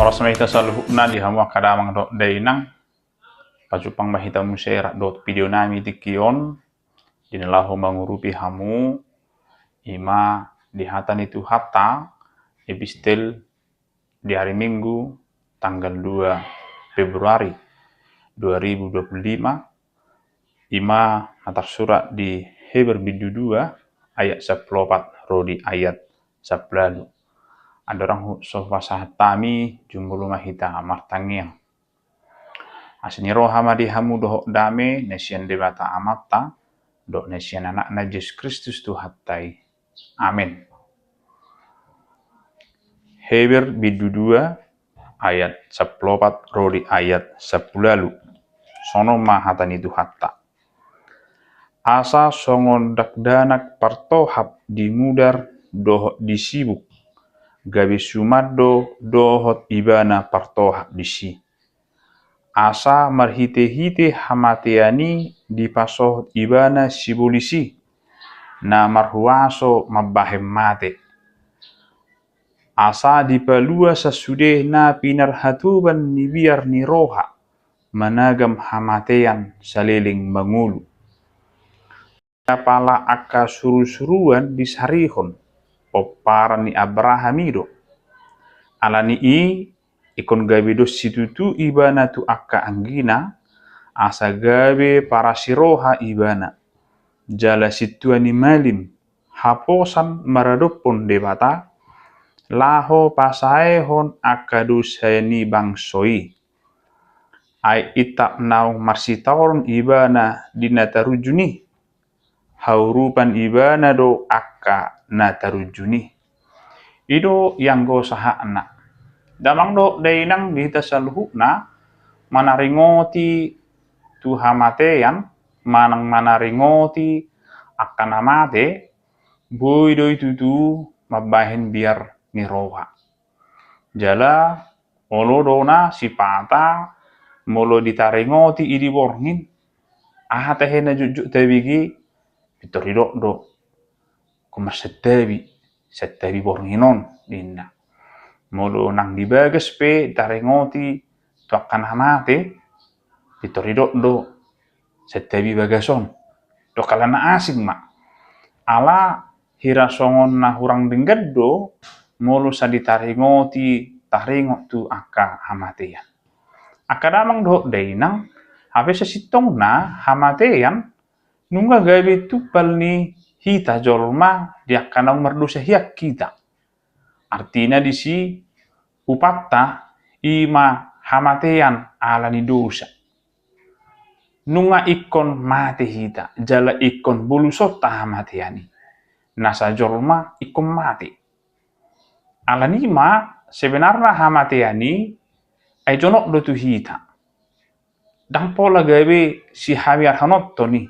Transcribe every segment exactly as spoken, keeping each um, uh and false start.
Horas ma hita saluhutna di hamu angka damang dohot dainang. Pajumpang ma hita muse rap dohot video nami tingki on, di na laho mangurupi hamu, i ma di hata ni Tuhanta, epistel di hari Minggu, tanggal dua Februari dua ribu dua puluh lima, i ma na tarsurat di Heber bindu dua ayat sampulu opat ro di ayat sampulu ualu. Andorang so hupasahat hami, jumolo ma hita martangiang. Asi ni roha ma di hamu dohot dame na sian Debata Amanta dohot na sian Anakna Jesus Kristus Tuhanta i. Amen. Heber bindu dua ayat sampulu opat ro di ayat sampulu ualu. Songon on ma hata ni Tuhanta. Asa songon dakdanak partohap di mudar dohot di sibuk, gabe suman do dohot ibana partohap disi. Asa marhitehite hamatean i dipasohot ibana sibolis i, na marhuaso mambahen mate. Asa dipalua sasude na pinarhatoban ni biar ni roha managam hamatean saleleng mangolu. Apala angka surusuruan disarihon, pomparan ni Abraham i do. Ala ni i, ingkon gabe dos situtu ibana tu angka anggina, asa gabe parasiroha ibana. Jala sintua ni malim, haposan maradophon Debata, laho pasaehon angka dosa ni bangso i. Ai intap naung marsitaonon ibana di na tarunjun i, haurupan ibana do angka na tarunjun i. I do ianggo sahatna. Damang dohot dainang di hita saluhutna, manaringoti tu hamatean, manang manaringoti angka na mate, boi do i tutu mambahen biar ni roha. Jala olo do na sipata, molo ditaringoti i di borngin, aha tahe na jotjot tabege, pintor didok do, ingkon marsantabi, santabi borngin on, ninna. Molo nang di bagas pe ditaringoti tu angka na mate, pintor didok do, santabi bagas on. Dok ala na asing ma. Ala hira songon na hurang denggan do, molo sai ditaringoti taringot tu angka hamatean. Angka damang dohot dainang, hape sasintongna hamatean nunga gabe tumpal ni hita jolma di angka naung mardosa hian hita. Artina disi upanta i ma hamatean ala ni dosa. Nunga ingkon mate hita, jala ingkon bolusonta hamatean i. Nasa jolma ingkon mate. Ala ni i ma sebenarna hamatean i, ai jonok do tu hita. Ndang pola gabe sihabiarhononton i.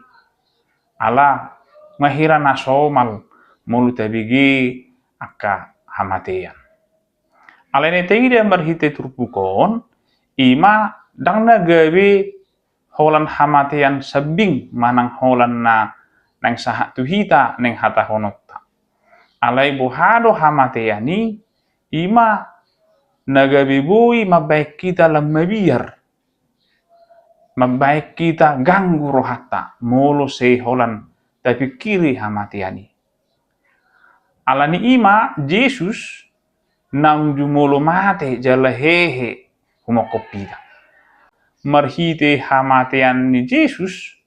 Ala nunga hira na somal molo tabege angka hamatean. Alai na taida marhite turpuk on, i ma ndang na gabe holan hamatean sambing manang holan na naeng sahat tu hita naeng hatahononta. Alai boha do hamatean i, i ma na gabe boi mambahen hita lam mabiar. Mambahen hita ganggu rohanta, molo sai holan tapingkiri hamatean i. Ala ni i ma Jesus naung jumolo mate jala hehe humongkop hita. Marhite hamatean ni Jesus,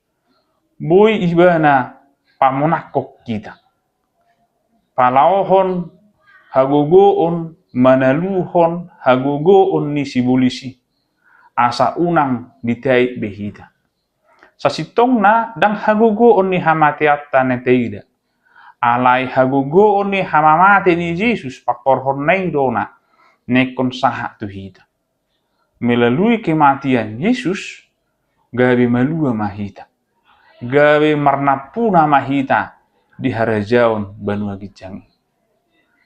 boi ibana pamonangkon hita. Palaohon hagogoon, manaluhon hagogoon ni sibolis i. Asa unang ditait be hita. Sasintongna ndang hagogoon ni hamateanta na taida. Alai hagogoon ni hamamate ni Jesus pangkorhonna i do na ingkon sahat tu hita. Melalui kematian Jesus, gabe malua ma hita. Gabe marnampuna ma hita di harajaon banua ginjang i.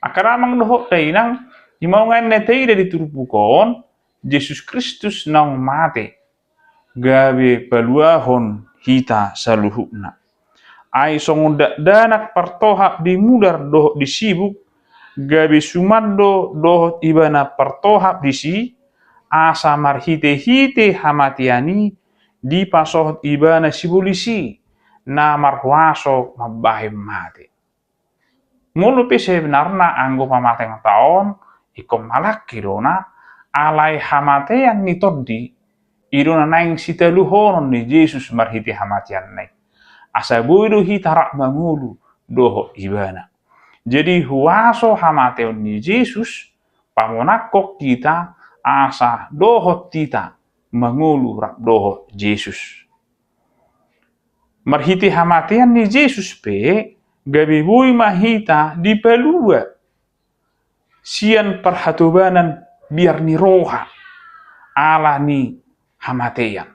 Angka damang dohot dainang, i ma nuaeng na taida di turpuk on, Jesus Kristus naung mate, gabe paluahon hita saluhutna. Ai songon dakdanak partohap di mudar dohot di sibuk, gabe suman do dohot ibana partohap disi, asa marhite-hite hamatean i dipasohot ibana sibolis i, na marhuaso mambahen mate. Molo pe sebenarna anggo pamatenta on ingkon malangke do na, alai hamatean ni tondi i do na naeng sitaluhonon ni Jesus marhite hamateanna i, asa boi do hita rap mangolu dohot ibana. Jadi huaso hamateon ni Jesus pamonangkon hita asa dohot hita mangolu rap dohot Jesus. Marhite hamatean ni Jesus pe gabe boi ma hita dipalua sian parhatobanan biar ni roha ala ni hamatean.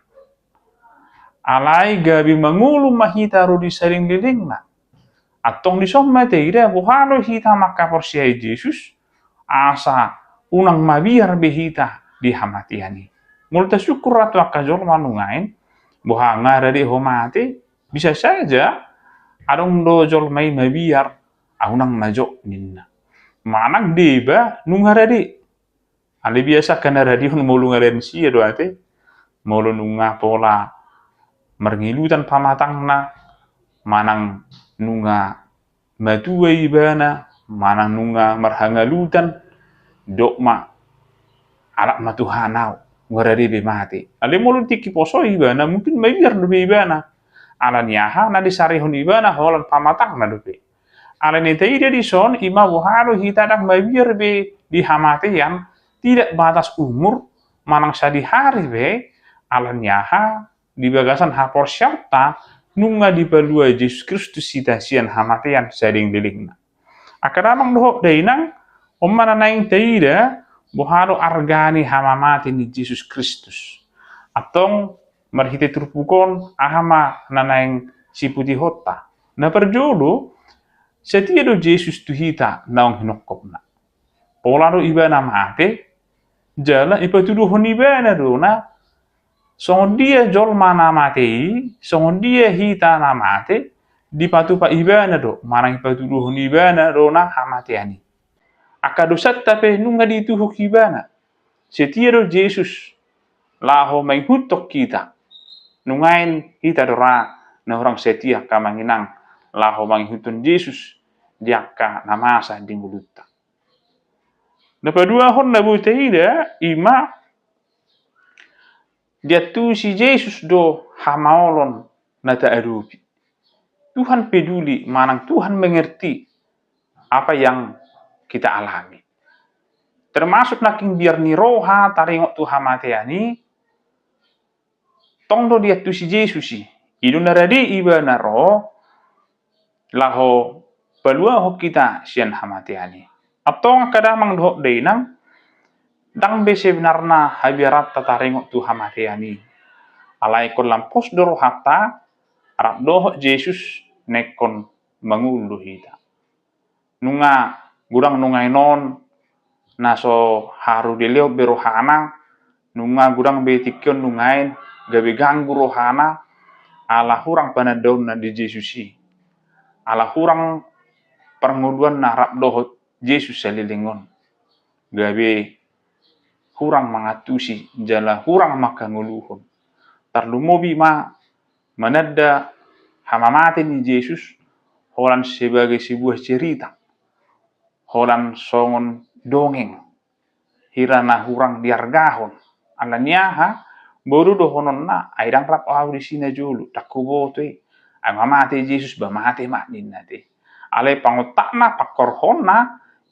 Alai gabe mangolu ma hita ro di salelenglelengna. Antong dison ma taida boha do hita mangkaporseai Jesus, asa unang mabiar be hita di hamatean i. Molo tasungkun ra tu angka jolma nuaeng, boha nga rade ho mate, bisa saja adong do jolma i mabiar, ah, unang ma jok ninna. Manang deba nunga rade. Alai biasa angka na radehon molo nunga lansia do ate. Molo nunga pola marngilutan pamatangna, manang nunga matua ibana, manang nunga marhangalutan, dok ma, alap ma Tuhan au, nunga rade be mate. Alai molo tingki poso ibana, mungkin mabiar dope ibana. Ala ni aha, na disarihon ibana holan pamatangna dope. Alani i taida dison, ima boha do hita ndang mabiar be di hamatean, tidak batas umur, manang sadihari be, ala ni aha, di bagasan haporseaonta, nunga dipalua Jesus Kristus hita sian hamatean salelenglelengna. Angka damang dohot dainang, on ma na naeng taida, boha do arga ni hamamate ni Jesus Kristus. Antong marhite turpuk on, aha ma na naeng siputihonta. Na parjolo, setia do Jesus tu hita naung hinongkopna. Pola do ibana mate, jala ipatuduhon ibana do na, songon dia jolma na mate i, songon dia hita na mate, dipatupa ibana do, manang ipatuduhon ibana do na hamatean i. Angka dosanta pe nunga dituhuk ibana. Setia do Jesus laho mangihuthon hita. Nuaeng hita do ra na hurang setia angka amang inang laho mangihuthon Jesus di angka na masa di ngolunta. Na paduahon na boi taida ima diantusi Jesus do hamaolon na taadopi. Tuhan peduli manang Tuhan mengerti apa yang kita alami. Termasuk nangkin biar ni roha taringot tu hamatean i, tong do diantusi Jesus i. I do na rade ibana ro laho paluahon hita sian hamatean i. Antong angka damang dohot dainang, ndang be sebenarna habiaranta taringot tu hamatean i. Alai ingkon lam pos do rohanta, rap dohot Jesus na ingkon mangolu do hita. Nunga godang nuaeng on na so haru dilehon be rohana, nunga godang be tingki on nuaeng gabe ganggu rohana, ala hurang panandaonna di Jesus i. Ala hurang parngoluanna rap dohot Jesus saleleng on. Gabe hurang mangantusi, jala hurang manghangoluhon. Tarlumobi ma mananda hamamate ni Jesus, holan sebagai sebuah cerita, holan songon dongeng, hira na hurang diargahon. Ala ni aha, boru dohononna, ai ndang rap au disi najolo, ndang huboto i. Ai mamate Jesus ba mate ma ninna te. Alai pangontakna, pangkorhonna,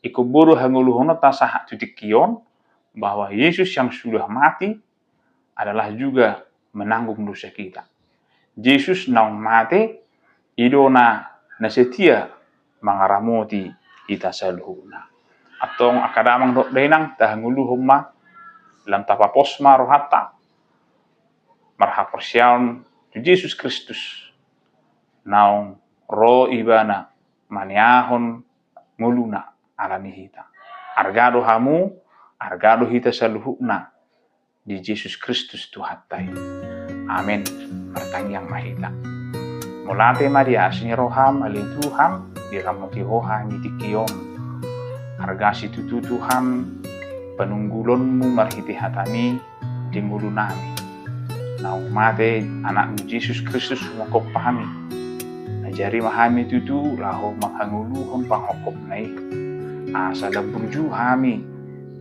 ingkon boru hangoluhononta sahat tu tingki on, bahwa Yesus yang sudah mati adalah juga menanggung dosa kita. Jesus naung mate, i do na, na setia mangaramoti hita saluhutna. Antong angka damang dohot dainang, tahangoluhon ma, lam tapapos ma rohanta, marhaporseaon tu Jesus Kristus, naung ro ibana maneahon ngoluna ala ni hita. Arga do hamu, arga do hita saluhutna di Jesus Kristus Tuhanta i. Amen. Martangiang ma hita. Mauliate ma di asi ni roham, ale Tuhan, diramoti Ho hami tingki on. Arga situtu Tuhan, panunggulonmu marhite hatami di ngolunami. Naung mate Anakmu Jesus Kristus humophop hami. Ajari ma hami tutu laho manghangoluhon panghophopna i. Asa lam burju hami,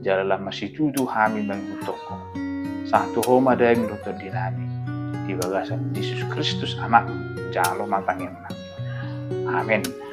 jala lam marsitutu hami mangihuthon Ho. Sahat tu Ho ma daging dohot tondinami. Di bagasan Jesus Kristus Anakmu, jalo ma tangiangnami. Amen.